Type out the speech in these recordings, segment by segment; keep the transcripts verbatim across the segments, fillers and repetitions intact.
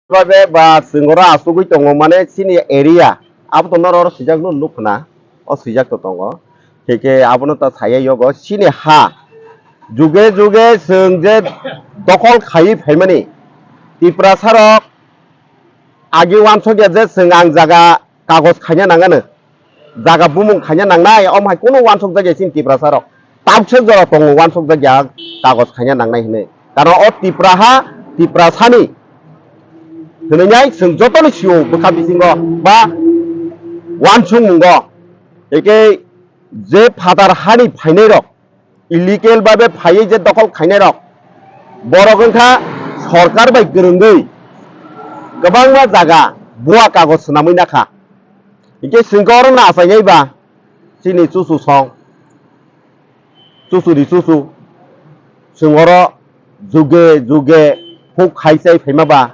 Babe ba chwng oro asugwi tongo, mane chini area abo to norok oro swijak no nuk khna, o swijak to tongo. Hike abono ta saya yogo chini ha juge juge chwng je dokhol khaiwi phaimani Tiprasa rok agi wansok ya je chwng ang jaga kagoj khaina nangano. Jaga bumung khaina nangnai, omo hai kunu wansuk jak ya chini Tiprasa rok. Tabuksa jora tongo wansuk jak ya kagoj khaina nangnai hinwi. Karon o Tipra ha, Tiprasani hinwi nai chwng jotoni sio bwkha bisingo ba wansukmungo. Eke je phatar hani phainai rok, illegal babe phaiwi je dokhol khainai rok, borok wngkha sorkar bai kwrwngwi kwbangma jaga bua kagoj swnamwi nakha. Hingke chwngkhe oro no achainai ba chini chuchu song, chuchu ri chuchu, chwng oro juge juge huk khai chai phaima ba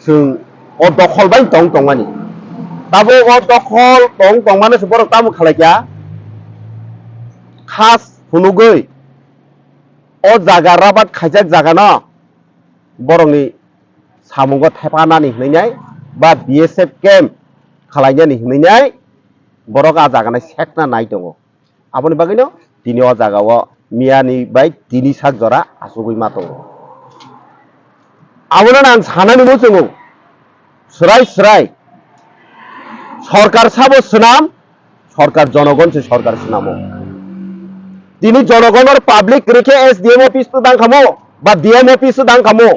chwng o dokhol bai tong tongmani. Tabuk o dokhol tong tongmano se borok tamo khalai kha, khas phunugwi o jaga rabat khaijak jaga no borokni samungo thepanani hinwi nai ba B S F camp khalainani hinwi nai borok a jaga nai sekna nai tongo. Aboni bagwino tini o jaga o miyani bai tini sak jora achugwi ma tongo. Abono ang sanani muchungo, swrai swrai sorkar sabo swnam, sorkar jonogon se sorkar swnamo. Tini jonogonor public rikhe S D M office to dang khamo ba D M office to dang khamo.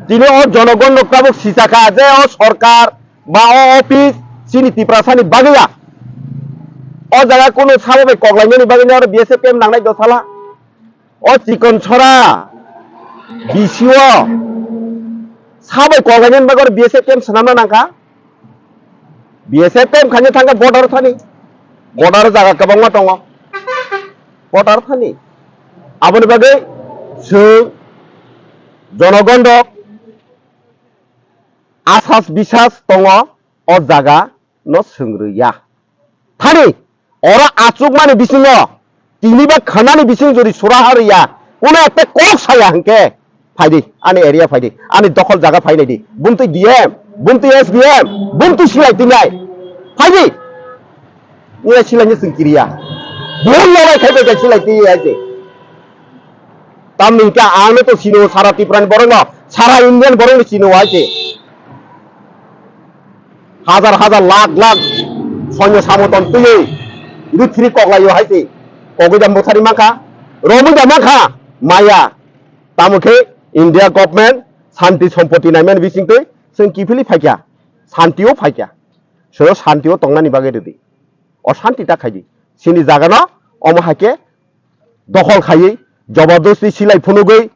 Tini o jonogon rok tabuk sisakha je o sorkar ba o office chini Tiprasani bagwi ya. O jaga kunu sabo bai koklainani bagwi oro B S F camp nangnai dosala. O chikon chora B C O sabo koklainani bagwi oro B S F camp swnamna nangkha. B S F camp khaina thangkha border thani. Border jaga kwbangma tongo. Border thani. Aboni bagwi chwng jonogon rok asas bisas tongo o jaga no swngri ya. Thani oro achukmani bisingo tini ba khanani bising jodi sura ha rwya, kuno ekta kok saya hwnkhe, phaidi, ani area phaidi, ani dokhol jaga phainai di, bumtwi D M, bumtwi S D M, bumtwi silai tinai, phaidi. Nina silai ni sing kiriya, bul lobai khai bai silai tinai hai se. Tamni hwnkhe ang no to sino, sara Tripura ni borok no, sara Indian borok no sino hai se. Hajar hajar lakh lakh soinyo samoton twiwi rithri koklaio hai se. Kogwi da mwthari mankha, romwi da mankha, maya. Tamo khe India government santi sompoti naimani bisingtwi chwng kiphilwi phaikha, santio phaikha. Chwng santio tongnani bagwi rwdi. O santi ta khaidi. Chini jagano omo hai khe dokhol khaiwi, jobordosti silai phunugwi,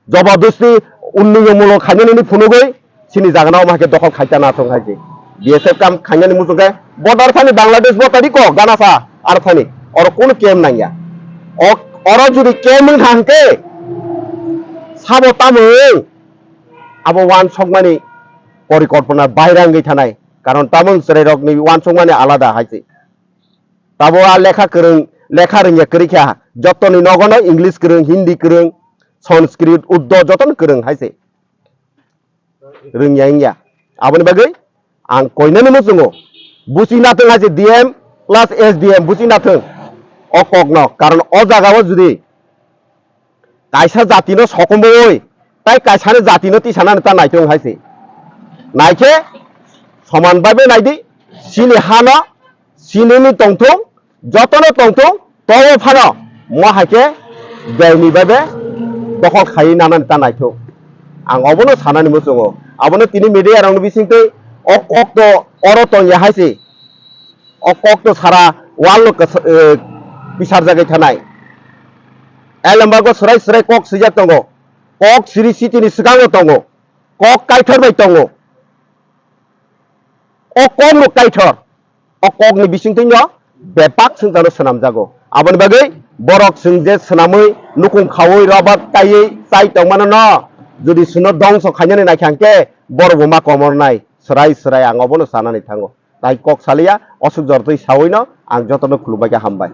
jobordosti unniyomulok khainani phunugwi, chini jagano omo hai khe dokhol khaita na thung hai se. B S F kam khainani muchung khe border thani Bangladesh border ri kok gana sa ar thani. Oro kunu camp nangya. O, oro jodi camp wng kha hwnkhe sabo tamo wng? Abo wansokmani porikolpona baire wngwi thanai. Karon tamo wng chwrairokni wansokmani alada hai se. Tabo a lekha kwrwng, lekha rwngya kwrwi kha. Jottoni nogono English kwrwng, Hindi kwrwng, Sanskrit, Urdu jotono kwrwng hai se. Rwngya wngya. Aboni bagwi ang koinani muchungo. Buchi nathwng hai se D M plus S D M buchi nathwng. O kokno. Karon o jagao jodi kaisa jatino sokomoi, tai kaisani jatino tisanani ta naithok hai se. Naikhe soman bai bai naidi, chini hano, chinini tongthung, jotono tongthung, tobo phano mo hai khe belni bai bai dokhol khaiwi nanani ta naithok. Ang obono sanani muchungo. Abono tini media rokni bisingtwi o kokto oro tongya hai se. O kokto sara world no kwsa-, eh, pisarjagwi thanai. Elembago swrai swrai kok swijak tongo. Kok siri sitini swkango tongo. Kok kaithor bai tongo. O kok no kaithor. O kok ni bisingtwi no bebak swngcharo swnamjago. Aboni bagwi borok chwng je swnamwi nukung khaui robat kaiwi chai tongmano no jodi chwngno dongso khainani naikha hwnkhe borok bo ma komornai. Swrai swrai ang obono sanani thango. Tai kok saliya, osuk jortwi sawino Ang jotono khulumbai khe hambai.